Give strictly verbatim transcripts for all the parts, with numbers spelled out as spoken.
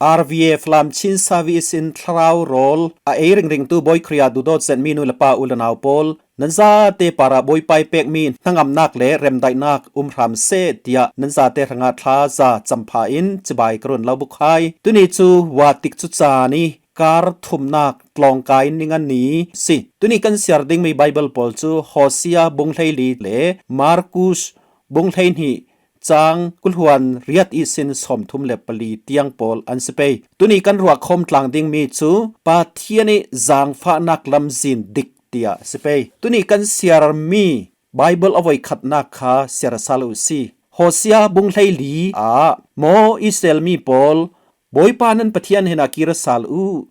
R V F Lam Chin Service in thlarau rawl a ei ringringtu Bawi Khrih ah duhdawt zetmi nu le pa u le nau pawl, nan zate parah Bawipa i pekmi hnangamnak le remdaihnak um hram seh tiah nan zate hrangah thlaza champha in cibai ka run lo buk hai. Tuni cu Vatikcu caan i kar thumnak tlawngkai ningan ni si. Tuni kan siar dingmi Baibal pawl cu Hosea bung hleili le Markus bung hleihnih cang kul hluan riat ihsin sawmthum le pali tiang pawl an si pei. Tuni kan ruahkhawm tlang dingmi cu Pathian i zaangfahnak lamzin dik tiah si pei. Tuni kan siarmi Baibal a voikhatnak kha siar sal uh si. Hosea bung hleili ah maw Israel mi pawl, Bawipa nan Pathian hnenah kir sal uh.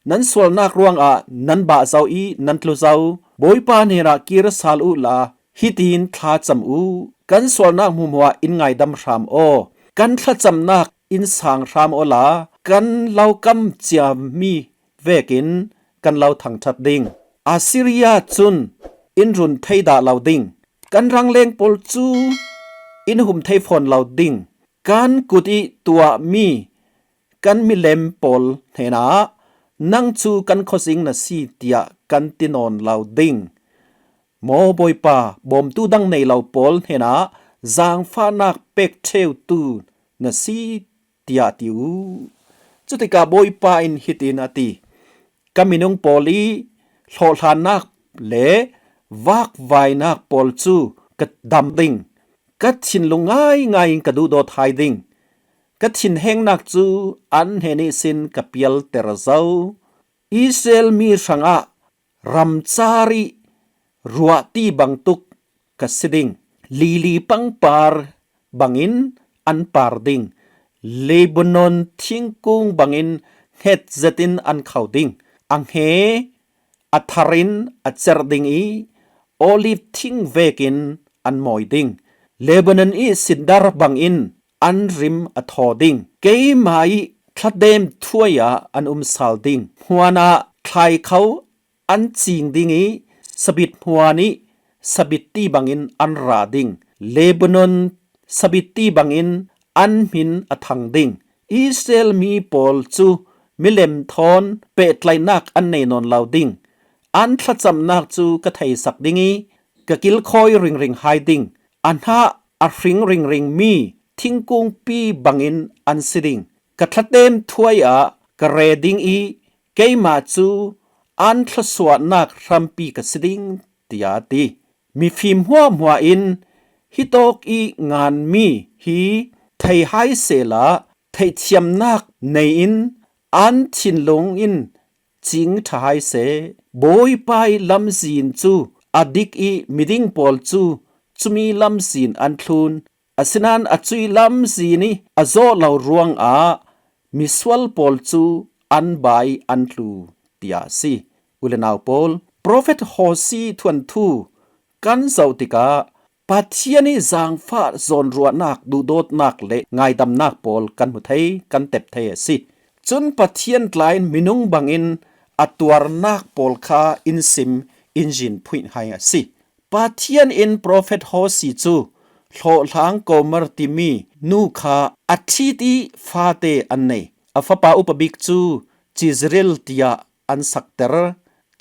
Nan sualnak ruangah nan bah zo i nan tlu zo. Bawipa hnenah kir sal uhla hitin thlacam uh. Kan sualnak hmuahhmuah in ngaidam hram aw. Kan thlacamnak in sang hram awla kan lo kam ciami vekin kan lo thangṭhat ding. Assyria cun in run thei dah lo ding. Kan rangleng pawl cu in hum thei fawn lo ding. Kan kut i tuahmi kan milem pawl hnenah, "Nang cu kan khuazing na si," tiah kan ti nawn lo ding. Maw Bawipa, bawmtu dang nei lo pawl hnenah zaangfahnak pek ṭheutu na si, tiah ti uh. Cutikah Bawipa in hitin a ti, "Ka minung pawl i hlawhhlannak le vakvainak pawl cu ka dam ding. Ka thinlung ngaingai in ka duhdawt hai ding. Ka thinhengnak cu an hnen ihsin ka pialter zo. Israel mi hrangah ramcar i ruahti bangtuk ka si ding. Lili pangpar bangin an par ding. Lebanon thingkung bangin hnget zetin an kho ding. A hnge a thar in a cerh ding i olive thing vekin an mawi ding. Lebanon i sindar bangin an rim a thaw ding. Keimah i thladem thuai ah an um sal ding. Hmuan ah thlai kho an cing ding i sabit hmuan i sabitti bangin an ra ding. Lebanon sabitti bangin an hmin a thang ding. Israel mi pawl cu milem thawn pehtlaihnak an nei nawn lo ding. An thlacamnak cu ka theisak ding i ka kilkhawi ringring hai ding. A hnah a hring ringringmi thingkungpi bangin an si ding. Ka thladem thuai ah ka re ding i keimah cu an thluasuahnak hrampi ka si ding," tiah a ti. Mifim hmuahhmuah in hitawk i nganmi hi thei hai sehla, theihthiamnak nei in an thinlung in cing ṭha hai seh. Bawipa i lamzin cu a dik i miding pawl cu cumi lamzin an thlun. Asinain a cuih lamzin i a zawh lo ruangah misual pawl cu an bai an tlu, tiah a si. U le nau pawl, Profet Hosea thuanthu kan zoh tikah Pathian i zaangfah zawnruahnak, duhdawtnak le ngaidamnak pawl kan hmu thei, kan tep thei a si. Cun Pathian tla in minung bangin a tuarnak pawl kha in sim, in zin phuih hai a si. Pathian in Profet Hosea cu hlawhhlang Gomer timi nu kha a ṭhit i fate an nei. A fapa upa bik cu Jezreel tiah an sakter.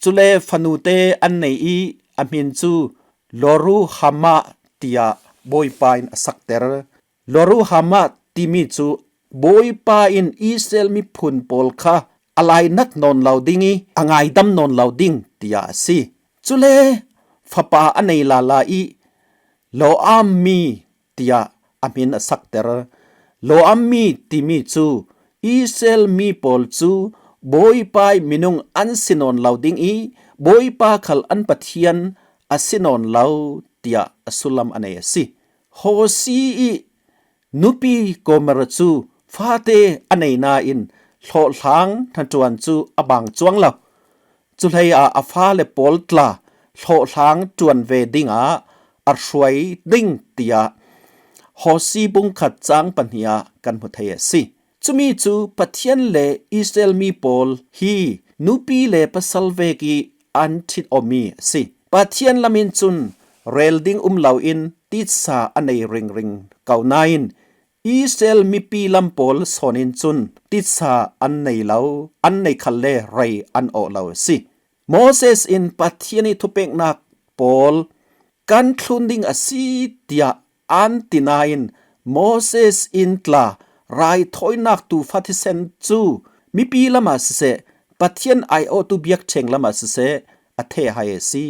Cule fanute an nei i a hmin cu Loruhamah tiah Bawipa in a sakter. Loruhamah timi cu Bawipa in Israel miphun pawl kha a lainat nawn lo ding i a ngaidam nawn lo ding tiah a si. Cule fapa a nei lala i Loammi tiah a hmin a sakter. Loammi timi cu Israel mi pawl cu Bawipa i minung an si nawn lo ding i Bawipa khal an Pathian a si nawn lo tiah a sullam a nei a si. Hosea i nupi Gomer cu fate a nei nain hlawhhlang hnaṭuan cu a bang cuang lo. Cuhlei ah a fale pawl tla hlawhhlang ṭuan ve dingah a hruai ding tiah Hosea bungkhat cang pahnih ah kan hmu thei a si. Cumi cu Pathian le Israel mi pawl hi nupi le pasal vek i an ṭhit awmi a si. Pathian lam in cun rel ding um loin titsa a nei ringring ko nain Israel mipi lam pawl sawnin cun titsa an nei lo, an nei khal le rei an awh lo a si. Moses in Pathian ih thupeknak pawl kan thlun ding a si tiah an ti nain Moses in tla raithawinak tuufa thisen cu mipi lamah siseh, Pathian aiawhtu biakṭheng lamah siseh, a theh hai a si.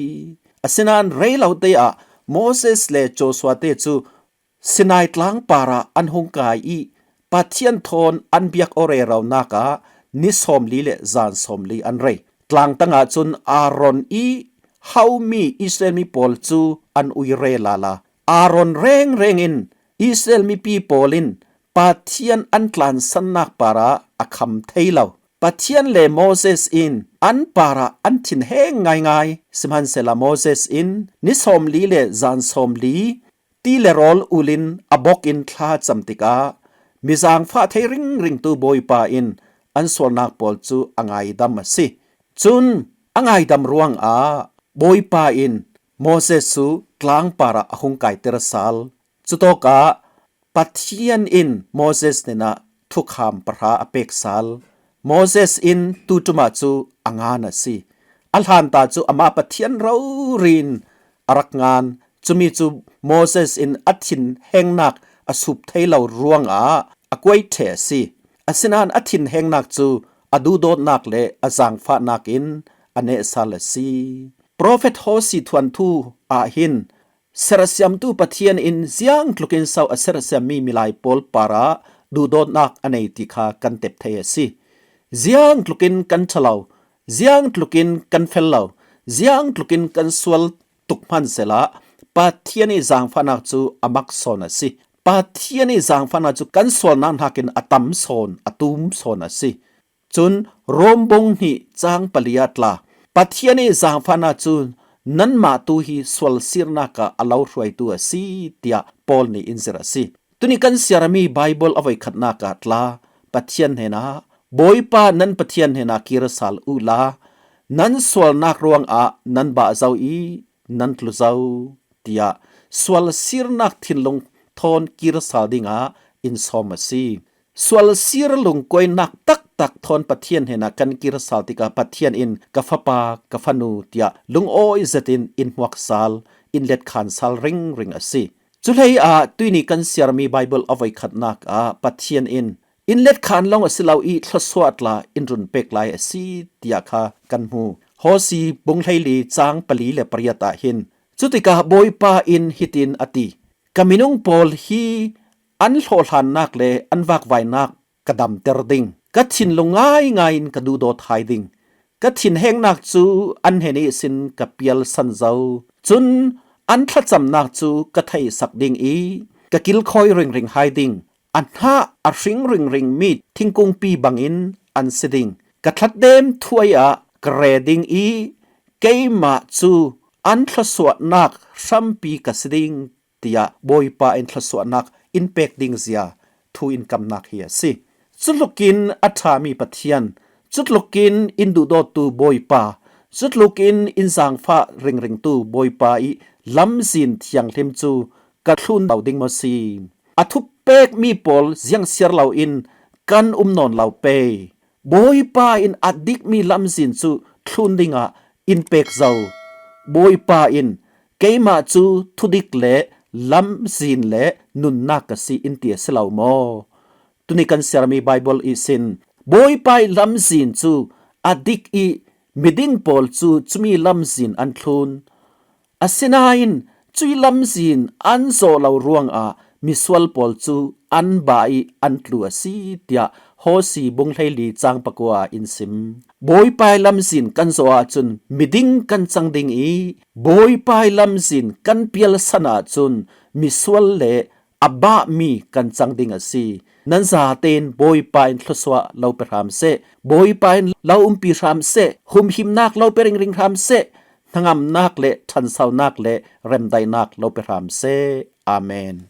Asinain rei lote ah Moses le Joshua te cu Sinai tlang parah an hung kai ih Pathian thawn an biak aw reronak ah ni sawmli le zan sawmli an rei. Tlangtang ahcun Aaron ih haumi Israel mi pawl cu an ui re lala. Aaron rengreng in Israel mipi pawl in Pathian an tlansannak parah a kham thei lo. Pathian le Moses in an parah an thinheng ngaingai. Sihmansehla Moses in ni sawmli le zan sawmli ti le rawl ulin a bok in thla cam tikah mi zaangfah thei ringringtu Bawipa in an sualnak pawl cu a ngaidam a si. Cun a ngaidam ruangah Bawipa in Moses cu tlang parah a hung kaiter sal. Cutawkah Pathian in Moses hnenah thukham pahra a pek sal. Moses in tuṭum ah cu a ngan a si. A hlanta cu amah Pathian rori in a rak ngan. Cumi cu Moses in a thinhengnak a sup thei lo ruangah a kuai ṭheh a si. Asinain a thinhengnak cu a duhdawtnak le a zaangfahnak in a neh sal a si. Profet Hosea thuanthu ah hin serhsiamtu Pathian in ziangtlukin so a serhsiammi milai pawl parah duhdawtnak a nei ti kha kan tep thei a si. Ziangtlukin kan ṭha lo, ziangtlukin kan fel lo, ziangtlukin kan sual tuk hmansehla Pathian ih zaangfahnak cu a mak sawn a si. Pathian ih zaangfahnak cu kan sualnak hnakin a tam sawn, a tum sawn a si. Cun Rom bung hnih cang pali ah tla, Pathian ih zaangfahnak cu nanmah tu hi sual sirnak ah a lo hruaitu a si, tiah Paul nih in zirh a si. Tuni kan siarmi Baibal a voikhatnak ah tla, Pathian hnenah, Bawipa nan Pathian hnenah kir sal uhla, nan sualnak ruangah nan bah zo ih nan tlu zo, tiah sual sirnak thinlung thawn kir sal dingah in sawm a si. Sual sir lungkuainak taktak thawn Pathian hnenah kan kir sal tikah Pathian in ka fapa, ka fanu, tiah lungawi zetin in hmuak sal, in letkhan sal ringring a si. Cuhlei ah tuihni kan siarmi Baibal a voikhatnak ah Pathian in in letkhan lawng a si lo ih thluasuah tla in run pek lai a si, tiah kha kan hmu. Hosea bung hleili cang pali le pariat ah hin, cutikah Bawipa in hitin a ti, ka minung pawl hi an hlawhhlannak le an vakvainak ka damter ding. Ka thinlung ngaingai in ka duhdawt hai ding. Ka thinhengnak cu an hnen ihsin ka pialsan zo. Cun an thlacamnak cu ka theihsak ding ih ka kilkhawi ringring hai ding. A hnah a hring ringringmi thingkungpi bangin an si ding. Ka thlatdem thuai ah ka re ding ih keimah cu an thluasuahnak hrampi ka si ding, tiah Bawipa in thluasuahnak in pek ding zia thu in kamnak hi a si. Cutlukin a ṭhami Pathian, cutlukin in duhdawttu Bawipa, cutlukin in zaangfah ringringtu Bawipa ih lamzin thianghlim cu ka thlun lo ding maw si? A thupekmi pawl ziangsiar loin kan um nawn lo pei. Bawipa in a dikmi lamzin cu thlun dingah in pek zo. Bawipa in keimah cu thudik le lamzin le nunnak ka si in ti a si lo maw? Tuni kan siarmi Baibal ihsin Bawipa ih lamzin cu a dik ih miding pawl cu cumi lamzin an thlun. Asinain cuih lamzin an zawh lo ruangah misual pawl cu an bah ih an tlu a si, tiah Hosea bung hleili cang pakua ah in sim. Bawipa ih lamzin kan zawh ahcun miding kan cang ding ih Bawipa ih lamzin kan pialsan ahcun misual le a bahmi kan cang ding a si. Nan zatein Bawipa in thluasuah lo pe hram seh, Bawipa in lo umpi hram seh, humhimnak lo pe ringring hram seh, hnangamnak le ṭhansonak le remdaihnak lo pe hram seh. Amen.